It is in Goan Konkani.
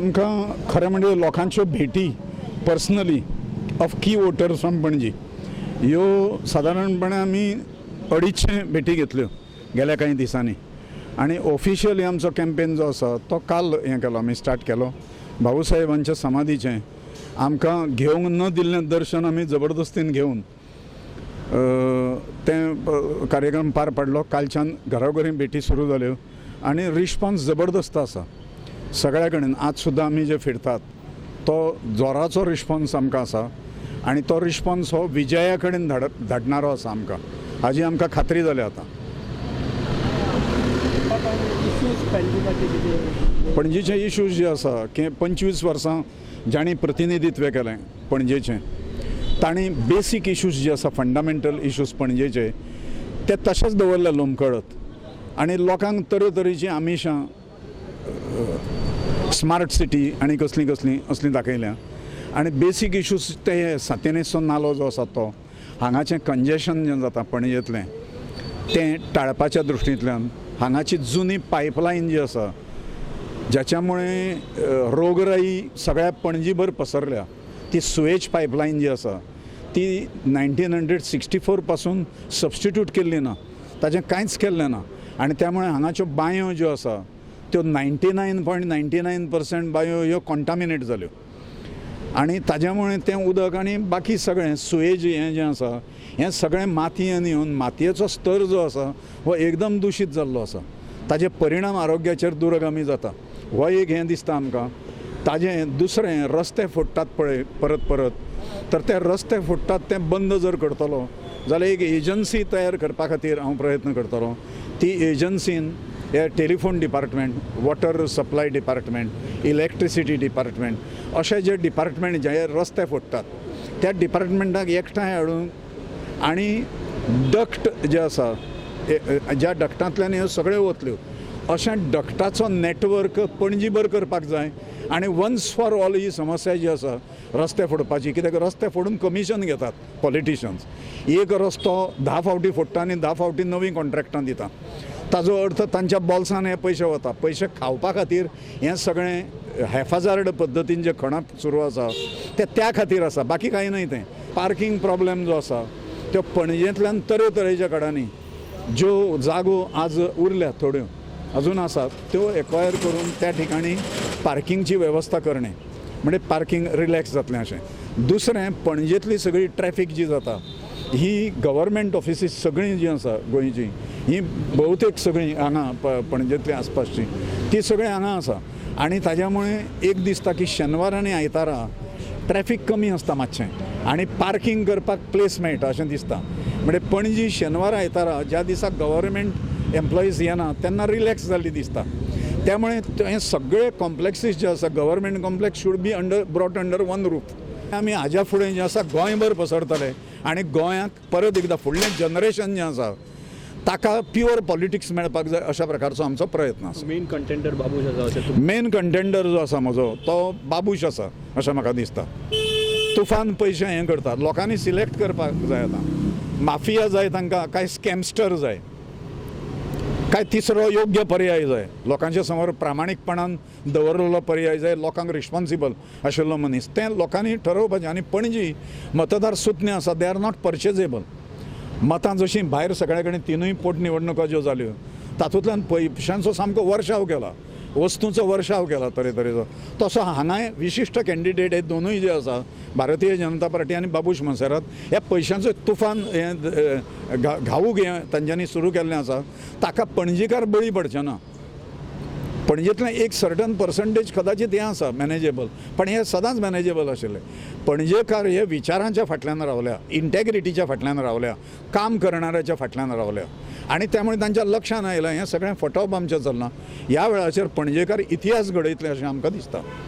आमकां खरें म्हणजे लोकांच्यो भेटी personally of key voters from Panaji ह्यो सादारणपणे आमी 250 भेटी घेतल्यो गेल्या कांय दिसांनी. आनी ऑफिशियली आमचो कॅम्पेन जो आसा तो काल हें केलो, आमी स्टार्ट केलो. भाऊसाहेबांच्या समाधीचें आमकां घेवंक न दिल्लें दर्शन आमी जबरदस्तीन घेवन तें कार्यक्रम पार पडलो. कालच्यान घरोघरी भेटी सुरू जाल्यो आनी रिस्पॉन्स जबरदस्त आसा सगळ्या कडेन. आज सुद्दां आमी जे फिरतात तो जोराचो रिस्पॉन्स आमकां आसा आनी तो रिस्पॉन्स हो विजया कडेन धाडणारो आसा आमकां, हाजी आमकां खात्री जाल्या आतां. पणजेचे इश्यूज जे आसा की 25 वर्सां जांणी प्रतिनिधित्व केलें पणजेचें तांणी बेसीक इश्यूज जे आसा, फंडामेंटल इश्यूज पणजेचे ते तशेंच दवरले लोंबकळत आनी लोकांक तरेतरेचीं आमिशां स्मार्ट सिटी आनी कसलीं कसलीं असलीं दाखयल्या आनी बेसीक इश्यूज ते सांतिनेजचो नालो जो आसा तो, हांगाचें कंजेशन जें जाता पणजेंतलें तें टाळपाच्या दृश्टींतल्यान, हांगाची जुनी पायपलायन जी आसा ज्याच्या मुळे रोगराई सगळ्या पणजीभर पसरल्या, ती सुएज पायपलायन जी आसा ती 1964 पासून सबस्टिट्यूट केल्ली ना, ताजें कांयच केल्लें ना आनी त्यामुळे हांगाच्यो बांयो ज्यो आसा त्यो 99.99% बांयो ह्यो कॉन्टामिनेट जाल्यो आनी ताज्या मुळे तें उदक आनी बाकी सगळें सुएज हें जें आसा हें सगळें मातयेन येवन मातयेचो स्तर जो आसा हो एकदम दुशीत जाल्लो आसा. ताजे परिणाम आरोग्याचेर दुरगामी जाता, हो एक हें दिसता आमकां. ताजें दुसरें, रस्ते फोडटात पळय परत परत, तर ते रस्ते फोडटात ते बंद जर करतलो जाल्यार एक एजन्सी तयार करपा खातीर हांव प्रयत्न करतलो. ती एजन्सीन हे telephone department, water supply department, electricity department अशे जे डिपार्टमेंट जे रस्ते फोडटात त्या डिपार्टमेंटाक एकठांय हाडून आनी डक्ट जे आसा ज्या डक्टांतल्यान ह्यो सगळ्यो वतल्यो अशें डक्टाचो नेटवर्क पणजीभर करपाक जाय आनी वन्स फॉर ऑल ही समस्या जी आसा रस्ते फोडपाची, कित्याक रस्ते फोडून कमिशन घेतात पॉलिटिशन्स. एक रस्तो 10 फावटी फोडटा आनी 10 फावटी नवीं कॉन्ट्रॅक्टां दिता, ताजो अर्थ तांच्या बोल्सान हे पयशे वता. पयशे खावपा खातीर हें सगळें हेफाजार्ड पद्दतीन जें खणप सुरू आसा तें त्या खातीर आसा, बाकी कांय न्हय. तें पार्कींग प्रॉब्लेम जो आसा त्यो पणजेंतल्यान तरेतरेच्या कडांनी ज्यो जागो आज उरल्या थोड्यो अजून आसात त्यो एक्वायर करून त्या ठिकाणी पार्किंगची वेवस्था करणे म्हणजे पार्किंग रिलॅक्स जातलें अशें. दुसरें, पणजेंतली सगळी ट्रॅफीक जी जाता ही गव्हर्मेंट ऑफिसीस सगळीं जीं आसा गोंयचीं ही बहुतेक सगळीं हांगा पणजेंतली आसपासची ती सगळीं हांगा आसा आनी ताज्या मुळे एक दिसता की शेनवार आनी आयतारा ट्रॅफीक कमी आसता मातशें आनी पार्किंग करपाक प्लेस मेळटा अशें दिसता. म्हणजे पणजी शेनवार आयतारा ज्या दिसा गव्हर्मेंट एम्प्लॉईज येना तेन्ना रिलॅक्स जाल्ली दिसता. त्यामुळे हें सगळे कॉम्प्लेक्सीस जे आसा government complex should be under brought under one roof. आमी हाज्या फुडें जें आसा गोंयभर पसरतले आनी गोंयाक परत एकदां फुडलें जनरेशन जें आसा ताका प्युअर पॉलिटिक्स मेळपाक जाय अशा प्रकारचो आमचो प्रयत्न आसा. मेन कंटेंडर बाबूश आसा अशें? मेन कंटेंडर जो आसा म्हजो तो बाबूश आसा अशें म्हाका दिसता. तुफान पयशे हें करतात, लोकांनी सिलेक्ट करपाक जाय. आतां माफिया जाय तांकां, काय स्कॅमस्टर जाय, काय तिसरो योग्य पर्याय जाय, लोकांच्या समोर प्रामाणीकपणान दवरलेलो पर्याय जाय, लोकांक रिस्पॉन्सिबल आशिल्लो मनीस, तें लोकांनी ठरोवपाचें. आनी पणजी मतदार सुज्ञ आसा, they are not purchasable. मतां जशीं भायर सगळे कडेन तिनूय पोटनिवडणुको ज्यो जाल्यो तातूंतल्यान पयशांचो सामको वर्षाव केला, वस्तूंचो वर्षाव केला तरेतरेचो, तसो हांगाय विशिश्ट कॅन्डिडेट हे दोनूय जे आसा भारतीय जनता पार्टी आनी बाबूश मोन्सेरात ह्या पयशांचो तुफान हें घाऊक हें तांच्यांनी सुरू केल्लें आसा. ताका पणजीकार बळी पडचे ना. पणजेंतलें एक सर्टन पर्संटेज कदाचित हें आसा मॅनेजेबल, पण हें सदांच मॅनेजेबल आशिल्लें. पणजेकार हे विचारांच्या फाटल्यान रावल्या, इंटेग्रिटीच्या फाटल्यान रावल्या, काम करणाऱ्याच्या फाटल्यान रावल्या आनी त्यामुळे तांच्या लक्षान आयलां हें सगळें फटोवप आमचें चल्लां. ह्या वेळाचेर पणजेकार इतिहास घडयतले अशें आमकां दिसता.